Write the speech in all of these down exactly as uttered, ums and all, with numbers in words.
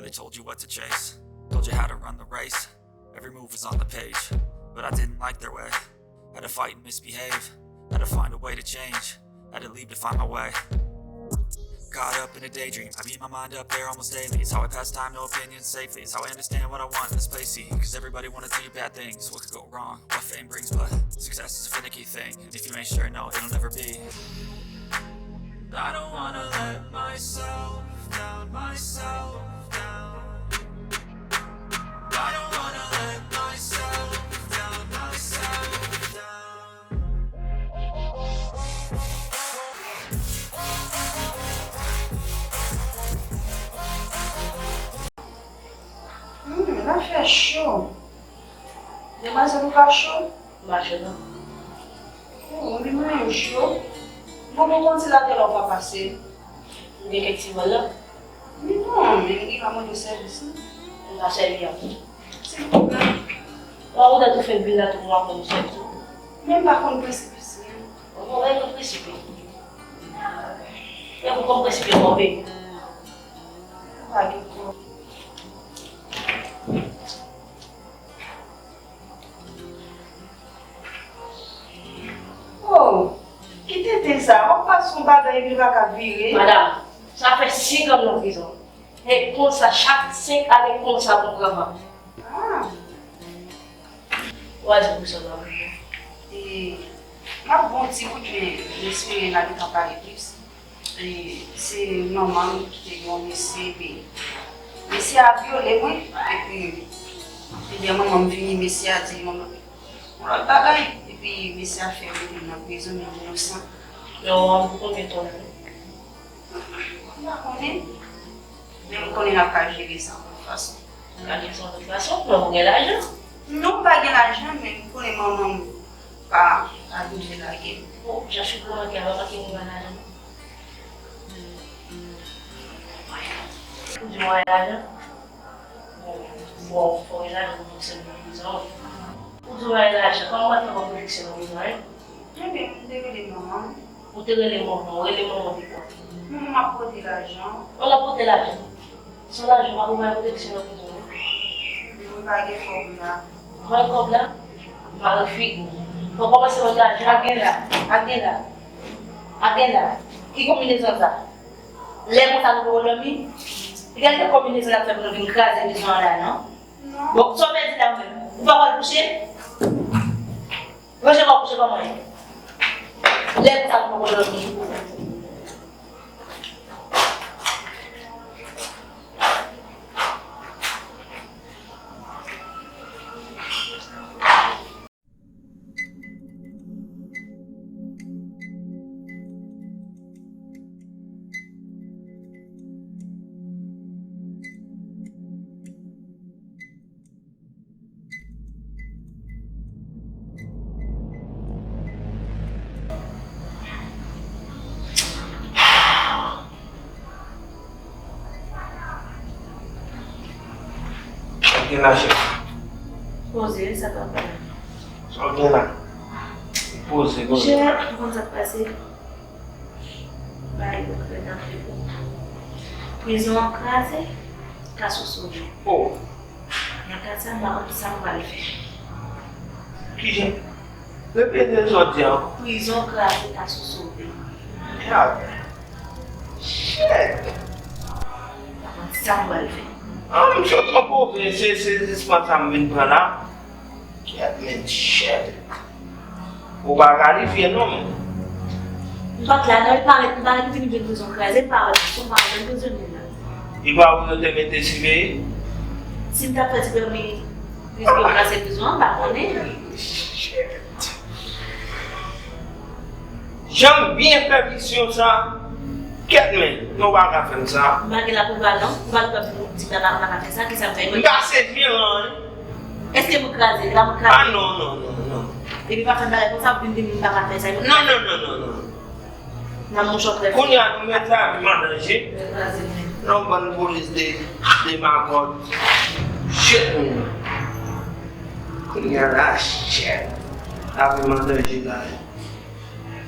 They told you what to chase, told you how to run the race. Every move was on the page, but I didn't like their way. Had to fight and misbehave, had to find a way to change, had to leave to find my way. Got up in a daydream, I beat my mind up there almost daily. It's how I pass time, no opinions safely. It's how I understand what I want in this place. See, cause everybody wanna do bad things. What could go wrong? What fame brings, but success is a finicky thing. And if you ain't sure, no, it'll never be. I don't wanna let myself down, myself down. I don't wanna let myself down, myself down. Hmm, la fè cho. Demwazèl, ou pa cho? M pa cho, non. Oh, men mwen yo cho. Bon, bon, bon, se lakèl ou pa pase? M gen kèk ti vòl la. Men non, men m gen pa mande sèvis, non. M pa sèvi a. Silvouplè. Ou a ou dat ou fè vin la tou, m ap konn sèvis ou. Men m pa konn prensip isi, non. Bon, bon, bay konn prensip li. Men pou konn prensip li, konbe. Pa gen kò. Oh, ki tenten sa, w ap pase yon bagay epi l pa ka vire. Madam, sa fè senk an m nan prizon. E konsa, chak senk ane konsa pou m pran van. Ah. Ou a di pou sa la. E, m ap bon ti bout, men m espere n a gentan pale plis. E, se manman m ki te gen yon mesye, epi mesye a vyole mwen, epi, epi lè manman m vini, mesye a di yon, yon lòt bagay, epi mesye a fè mete m nan prizon, men m inosan. Yo, w ap pou konbyen tan? M pa konnen, men m konnen n ap ka jere sa yon lòt fason. Ka gen sa yon lòt fason, men ou gen lajan? Non, m pa gen lajan, men m konnen manman m pa, pa vle lage m. Bon, jan chou pran manke a, pa manke moun pa lajan, non. Ou di mwen lajan? Bon, bon, fò gen lajan pou fonksyone nan prizon. Ou di mwen lajan, kòman mwen fè mwen pwodiksyon nan prizon, en? Ebyen, m te rele manman m. Ou te rele manman w, rele manman w pi fò. Manman m ap pote lajan. Manman w ap pote lajan? San lajan, w ap bay pwodiksyon nan prizon, wi. Mwen pa gen kòb la. Pran kòb la? Mare figi w. Fò w kòmanse wè lajan. Ak gen la, ak gen la, ak gen la. Ki konbinezon sa? Lè konsa nou poko dòmi? Gade konbinezon n ap fè pou nou vin kraze prizon an la, non? Non. Bon, sa w pèdi la ou menm? Ou pa pral kouche? Ranje kò w kouche kòman ye? Lè konsa nou poko dòmi. Sa w gen la, chèf? Poze, sa papa. Sa w gen la? Poze, poze. Chèf, ou konn sa k pase? Bagay yo krèt anpil. Prizon an kraze, kas ou sove. Oh. Nan ka sa, m pa konn sa m pral fè. Kijan? Repete sa w di ankò. Prizon kraze, kas ou sove. Gad. Shit. M pa konn sa m pral fè. Ah, m sot anpove, se, se dezespwa sa m vin pran la. Kèt, men, shit. Ou pa kalifye non, men. M pa t la non, li parèt, li parèt vin jwenn prizon kraze, li parèt, m pa wè l jwenn prizonye la. Li pa wè yo te mete siveye? Si m t ap fè ti pèmi, plis yo kraze prizon an, m pa konnen. Shit. Jan m byen fè misyon sa, kèt, men, non, w pa ka fè m sa. M pa gen lapouv la non, m pa t pè pou di m pa, pa ka fè sa, kisa m fè? M pa se jeran, wi. Èske m kraze? Li pa mwen kraze? Ah, non, non, non, non. Epi pa fè bagay konsa, pou vin di m m pa ka fè sa. Non, non, non, non, non. Nan mouch an trè. Kounye a, nou met lavi m an danje. Kraze, men. Nan yon bann polis de, de magòt. Shit, men. Kounye a la, shit. Lavi m an danje la.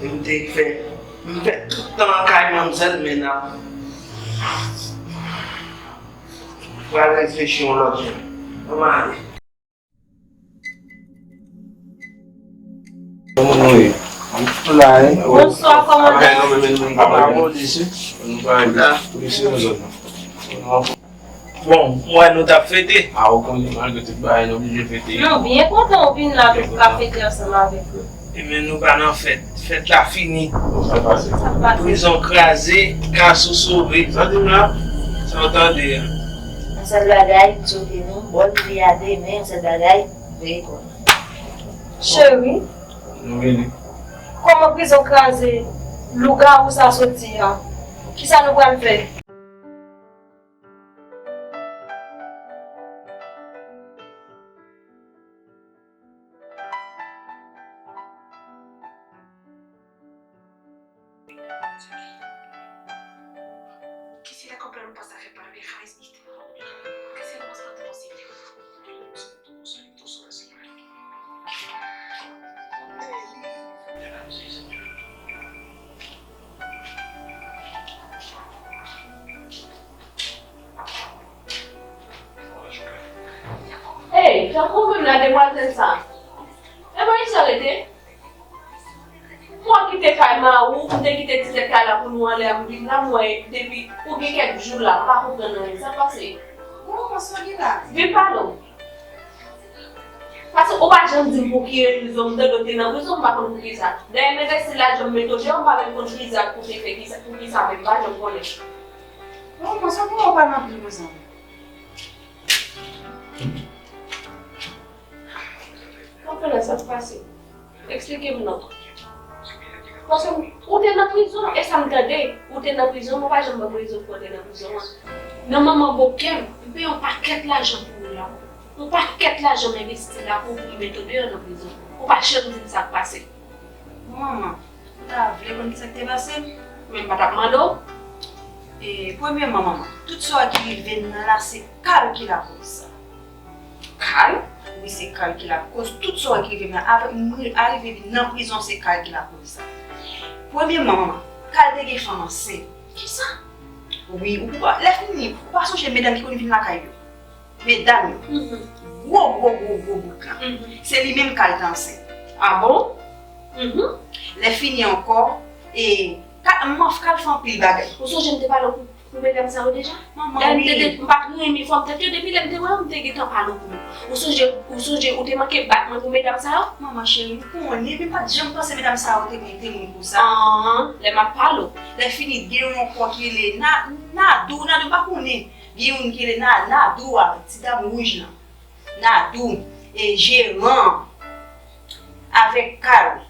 E m te fè, m fè tout tan an kay manzèl, men nan. Pral reflechi yon lòt jan. Ann ale. Kòman nou ye? Ann la, wi. Bonswa, kòman nou ye? Bon, mwen wè nou t ap fete. A, ou konnen, malgre tout bagay, nou oblije fete. Nou byen kontan w vin la pou n ka fete ansanm avèk nou. Ebyen, nou pa nan fèt. Fèt la fini. Sa k pase? Prizon kraze, Kasou sove. Sa di m la? Sa w tande a? Yon sèl bagay, m swete nou bòn vi a demen, yon sèl bagay, veye kò nou. Cheri, nou vini. Kòman prizon kraze, lougawou sa soti a? Kisa nou pral fè? Quisiera comprar un pasaje para viajar a Ibiza. Que sea lo más pronto posible. Ey, tankou menm la demwazèl sa. E mwen sa rete. Mwen kite kay mari w, m te kite ti tèt kay la pou nou anlè a m vin la, m wè depi ou gen kèk jou la, m pa konprann anyen. Sa k pase? Bon, sa gen la? Vin pale w. Paske ou pa janm di m pou ki rezon m tande w te nan prizon, m pa konn poukisa. Dayè m envesti lajan m mete w deyò, m pa menm konn ki zak ou te fè, ki sa, poukisa menm, m pa janm konnen. Bon, mwen santi w pa nan prizon. Konprann sa k pase. Eksplike m non. Paske ou te nan prizon, e sa m tande, ou te nan prizon, mwen pa janm ban m rezon pou w te nan prizon an. Nan manman bòkè m, m peye yon pakèt lajan pou ou la. Yon pakèt lajan m envesti la pou ou, pou m mete w deyò nan prizon. Ou pa janm di m sa k pase. Bon, manman, ou ta vle konn kisa k te pase m? Men m pa t ap mande w. E, premyèman, manman, tout sa ki rive m nan la, se Kal ki lakoz sa. Kal? Wi, se Kal ki lakoz tout sa ki rive m nan. Apre, m ri-, arive vin nan prizon, se Kal ki lakoz sa. Premyèman, manman, Kal te gen fanm ansent. Kisa? Wi, ou pa, lè fini, ou pa sonje medam ki konn vin lakay yo? Medam yo. Mhm. Gwo, gwo, gwo, gwo bout lan. Mhm. Se li menm Kal te ansent. A bon? Mhm. Lè fini ankò, e, Ka-, manman Kal fè anpil bagay. Ou sonje m te pale w pou, pou medam sa yo deja? Manman, wi. Lè m te, te, m pa t renmen fòm tèt yo, depi lè m te wè yo, m te gentan pale w pou yo. Ou sonje, ou sonje, ou te manke bat mwen pou medam sa yo? Manman cheri, ou konnen, men m pa t janm panse medam sa yo te, te moun konsa. Anhan, lè m ap pale w. Lè fini, gen yon ankò ki rele Na-, Nadou, Nadou m pa konnen. Gen youn ki rele Na-, Nadou a, ti dam wouj lan. Nadou, e jeran an, avèk Kal,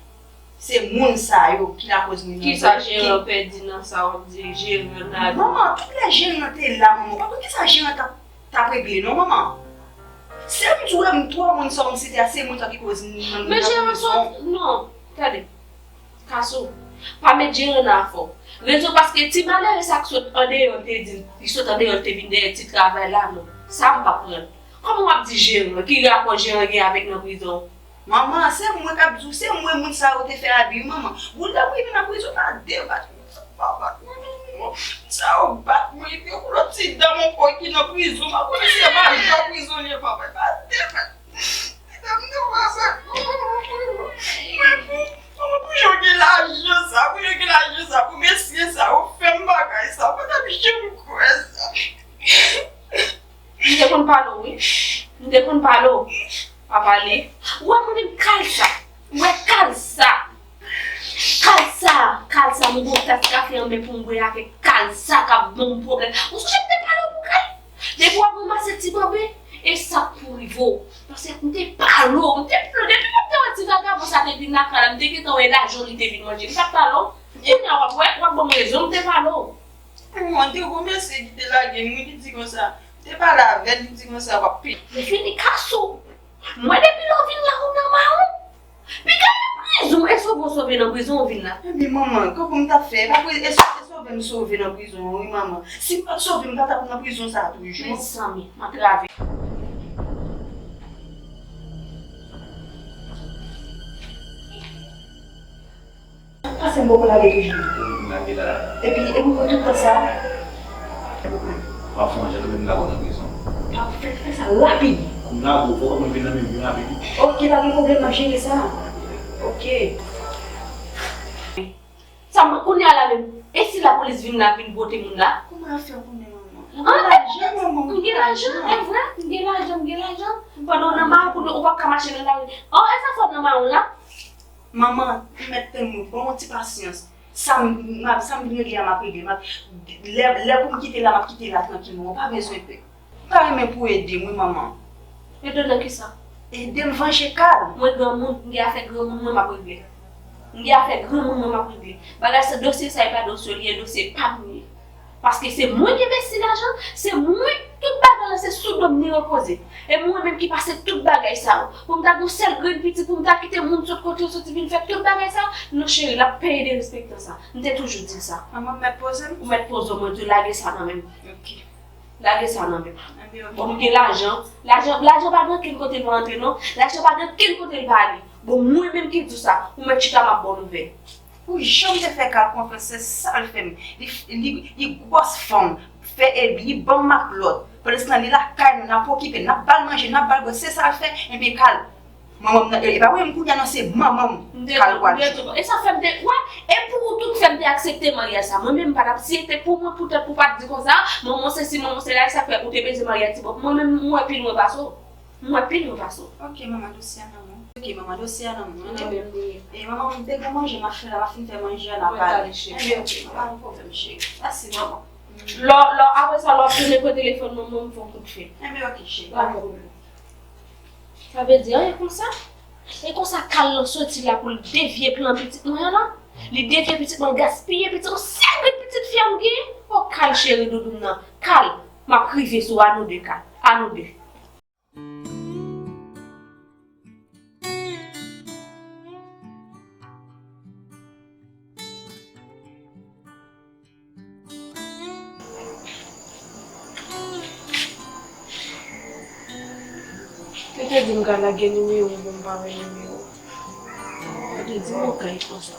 se moun sa yo ki lakoz mwen nan. Kisa jeran pèdi nan sa w ap di? Jeran, Nadou. Manman, tout lè jeran an te la, manman, ou pa konn kisa jeran t ap, t ap regle, non, manman. Se m di w, m twa moun sa w site a, se moun sa ki koz nan, nan prizon. Men jeran sot, non, tande. Kasou, pa met jeran nan afè w. Rezon paske ti malere sa k sot andeyò l te di l, li sot andeyò l te vin dèyè ti travay la, non. Sa m p ap pran. Kòman w ap di jeran? Ki rapò jeran gen avèk nan prizon? Manman, se mwen k ap di w, se mwen moun sa yo te fè abi, manman. Bon, lè m rive nan prizon, pa debat mwen, sa pa bat mwen, non, manman. Sa yo bat mwen, epi yon lòt ti dam ankò ki nan prizon, pa konnen si se majan prizon li ye, papa, pa debat. Ti dam nan pa bat mwen, manman. Mwen pou Manman, pou yo gen lajan sa, pou yo gen lajan sa, pou mesye sa yo fè m bagay sa, ou pa t ap janm kwè sa. M te konn pale w, wi. M te konn pale w. Pa pale. Ou wè mwen menm Kal sa. Ou wè Kal sa. Kal sa. Kal sa, m gon tas kafe an men pou m bwè avèk Kal sa k ap ban m pwoblèm. Ou sonje m te pale w pou Kal? Depi w ap ranmase ti bòbe, e sa k pou rive w. Paske m te pale w, m te pale w, depi lè m te wè ti vagabon sa te vin lakay la, m te gentan wè lajan li te vin manje. M pa t pale w. Kounye a w ap wè, w ap ban m rezon, m te pale w. Manman, te gon mesye ki te lage m, wi, ki di konsa, m te pale avè l, li di konsa, w ap peye. Li fini kas ou. Mwen depi lè w vin la, ou nan mawon. Piga nan prizon, e sove w sove nan prizon ou vin la. Ebyen manman, kòman m t ap fè? E pa pou e, e sove m sove nan prizon an, wi manman. Si m pa t sove, m pa t ap nan prizon sa a toujou. Mezanmi, m antrave. Pase m poko lage toujou. Ou lage la. Epi, epi pou tout tan sa. M ap fè yon jan tou, men m lage w nan prizon. Fè, fè sa rapid. Kounye a, gwo fò, kòman vin nan men mwen rapid. Ok, pa gen pwoblèm, m ap jere sa. Ok. Sa mwen kounye a la menm. E si lapolis vin la, vin pote moun la? Kòman y ap fè konnen, manman? M gen lajan, manman, m gen lajan, e vre, m gen lajan, m gen lajan. Pandan w nan mawon, kounye a, ou p ap ka mache nan lari. Oh, e sa fò w nan mawon la? Manman, ou mèt tann mwen, ban m yon ti pasyans. Sa m, m ap, sa m vin regle a, m ap regle. M ap, lè, lè pou m kite la, m ap kite la trankil, manman. Ou pa bezwen pè. M ta renmen pou w ede m, wi, manman. Ede w nan kisa? Ede m vanje Kal. Mwen granmoun, m gen afè granmoun mwen m ap regle. M gen afè granmoun mwen m ap regle. Bagay sa, dosye sa, e pa dosye w li ye, dosye pa m li ye. Paske se mwen ki envesti lajan, se mwen, tout bagay la se sou do m li repoze. E mwen menm ki pase tout bagay sa yo. Pou m ta gen yon sèl grenn pitit, pou m ta kite moun sot kote yo soti vin fè tout bagay sa yo. Non cheri, l ap peye derespektan sa. M te toujou di l sa. Manman, m mèt poze m? Ou mèt poze w, mwen di w lage sa nan men m. Ok. Lage sa nan men m. Anben, ok. Bon, m gen lajan. Lajan, lajan pa gen okenn kote l pa antre, non. Lajan pa gen okenn kote l pa ale. Bon, mwen menm ki di w sa, ou mèt chita, m ap ba w nouvèl. Pou jan m te fè Kal konfyans, se sa l fè m. Li, li, li gwòs fanm, fè, e, li ban m ak lòt. Pandan se tan, li lakay nou, n ap okipe l, n ap ba l manje, n ap ba l bwè, se sa l fè. Enben, Kal, manman m nan, e, e pa mwen menm kounye a, non, se manman m, Kal pral di. E sa fè m te, wè, e pou ou tout fè m te aksepte maryaj sa. Mwen menm, m pa t ap, si se te pou mwen, poutèt pou w pa t di konsa, manman sesi, manman sela, e sa fè ou te bezwen marye a ti bòb. Mwen menm, m wè pi lwen pase w. M wè pi lwen pase w. Ok, manman, dosye a nan men w. Ok, manman, dosye a nan men w. Anben, m bliye. E, manman, m te gen manje m ap fè la, m ap fin fè manje a, n ap pale. Mwen pale, cheri. Enben, ok, pa gen pwoblèm, cheri. Mèsi, manman. Lò, lò, apre sa, lò w ap tounen pran telefòn mwen, mwen, m fè w kout fil. Enben, ok, cheri, pa gen pwoblèm. Sa vle di, e konsa? E konsa Kal lan soti la pou l devye plan pitit mwen an la? Li devye pitit mwen, gaspiye pitit mwen, sèl grenn pitit fi a m genyen? O Kal cheri doudou m nan. Kal, m ap rive sou a nou de, Kal. A nou de. Yo te di m ka lage nimewo pou m pa wè nimewo. Yo te di m okay konsa.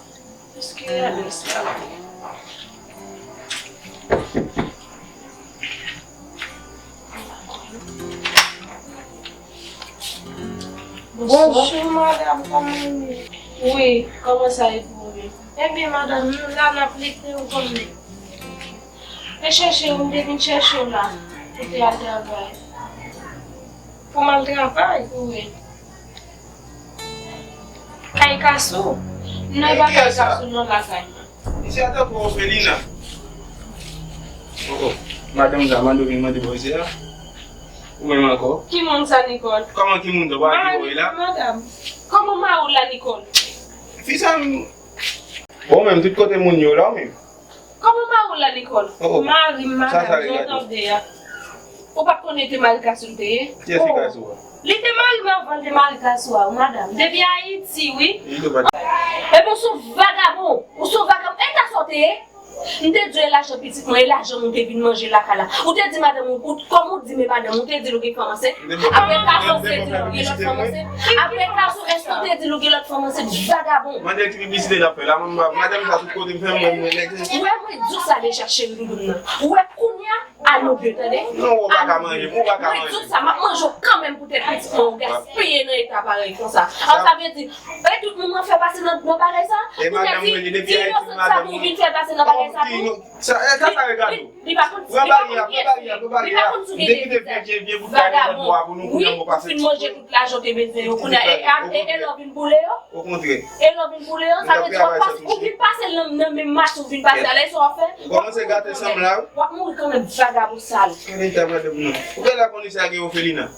Èske adrès la la? Bonjou, madanm, kòman nou ye? Wi, kòman sa ye pou ou menm? Ebyen, madanm, nou la, n ap lite, ou konnen. E chèche ou, m te vin chèche w la, pou te al travay. Pou m al travay? Wi. Kay Kasou? Non, e pa kay Kasou, non, lakay mwen. Isi a tankou òfelina. Oh, oh. Madanm sa, mande w vin mande bò isi a. Ou menm ankò? Ki moun sa, Nicole? Kòman ki moun sa? Ou pa ki bò e la? Madanm. Kòman mari w la, Nicole? Fi sa, m... Bon, menm tout kote moun yo la, ou menm? Kòman mari w la, Nicole? Oh, oh. Mari m, madanm, jan w tande a. Ou pa t konnen te mari Kasou l te ye? Kiyès ki Kasou a? Li te mari m avan l te mari Kasou a, wi, madanm. Depi Ayiti, wi. Epi w se yon vagabon. Ou se yon vagabon. E ta sa w te ye? M te di w e lajan pitit mwen, e lajan m ou te vin manje lakay la. Ou te di madanm ou, ou, kòm ou di men madanm ou, ou te di l ou gen fanm ansent. Apre Kasou, ou te di l ou gen lòt fanm ansent. Apre Kasou, èske ou te di l ou gen lòt fanm ansent? Vagabon. Mande ki piblisite l ap fè la, manman, madanm sa tout kote m fè mwen, mwen, nèg. Ou wè, mwen di w sa deja, cheri doudou m nan. Ou wè, kounye a, a nou de, tande? Non, ou pa ka manje, ou pa ka manje. Mwen di w sa, m ap manje w kanmenm poutèt pitit mwen, ou gaspiye nan eta parèy konsa. An, sa vle di, e tout moun mwen fè pase nan, nan bagay sa? Ou te di, ti inosant sa pou vin fè pase nan bagay sa tou? Sa, e, sa, sa regade w. Li, li pa konn, li pa konn kiyès li ye. Li pa konn si w gen de vizaj. Vagabon. Wi, ou fin manje tout lajan w te bezwen yo. Kounye a, e, e, e lè w vin boule yo? Okontrè. E lè w vin boule yo, sa vle di w ap pase, ou vin pase l nan, nan menm mache, ou vin pase a, lè sa w ap fè. Ou kòmanse gate san m la, wi. W ap mouri kanmenm, vagabon sal. Kenbe ta madanm nan. Ou genlè konn isi a gen òfelina.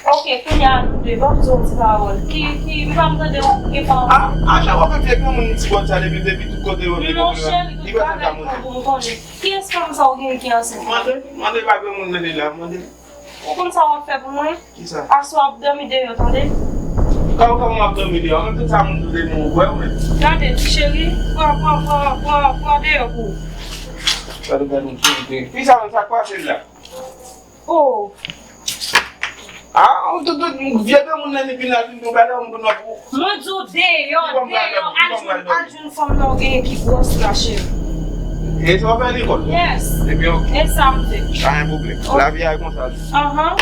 Ok, kounye a nou de, ban m di w yon ti pawòl. Ki, ki, m pa m tande w gen pawòl. A, a chak w ap fè vye granmoun ti bòt sa depi, depi tout kote w ap vye granmoun. Non, cheri, tout bagay bon pou m konnen. Kiyès fanm sa w genyen ki ansent? Mande, mande pa granmoun nan li la, mande. Ou konn sa w ap fè pou mwen? Kisa? Aswè w ap dòmi deyò, tande? Kòman, kòman w ap dòmi deyò? Menm tout sa moun di w de nou, ou kwè ou menm? Gade, ti cheri, pran, pran, pran, pran, pran deyò pou ou. Gade, gade, gade, gade. Fi sa menm, sa k pase l la? Oh! Ah, tout, tout, vye granmoun nan li vin la, vin gon bagay, moun konn wè pou. Mwen di w deyò, deyò, al jwenn, al jwenn fanm nan w genyen ki gwòs la, cheri. E sa w fè, Nicole? Yes. Ebyen, ok. E sa m fè. Pa gen pwoblèm. Ok. Lavi a e konsa l ye. Ahan.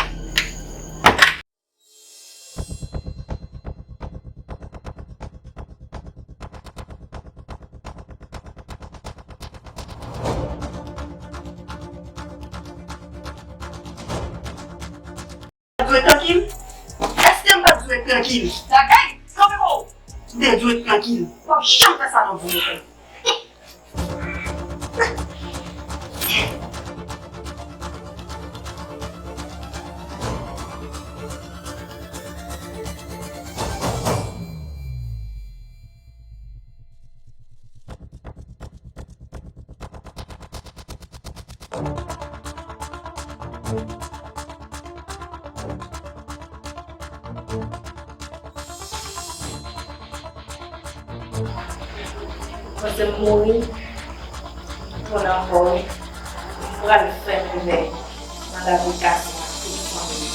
Èske m pa t dwe trankil? Lakay, kanpe kò w! M te dwe trankil. W ap janm fè sa nan vi w. Panse m mouri, m tounen ankò wi. M pral fè move nan lavi Kason ak tout fanmi l.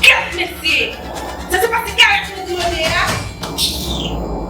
Gad mesye! Sa se pa sigarèt mwen te mande a?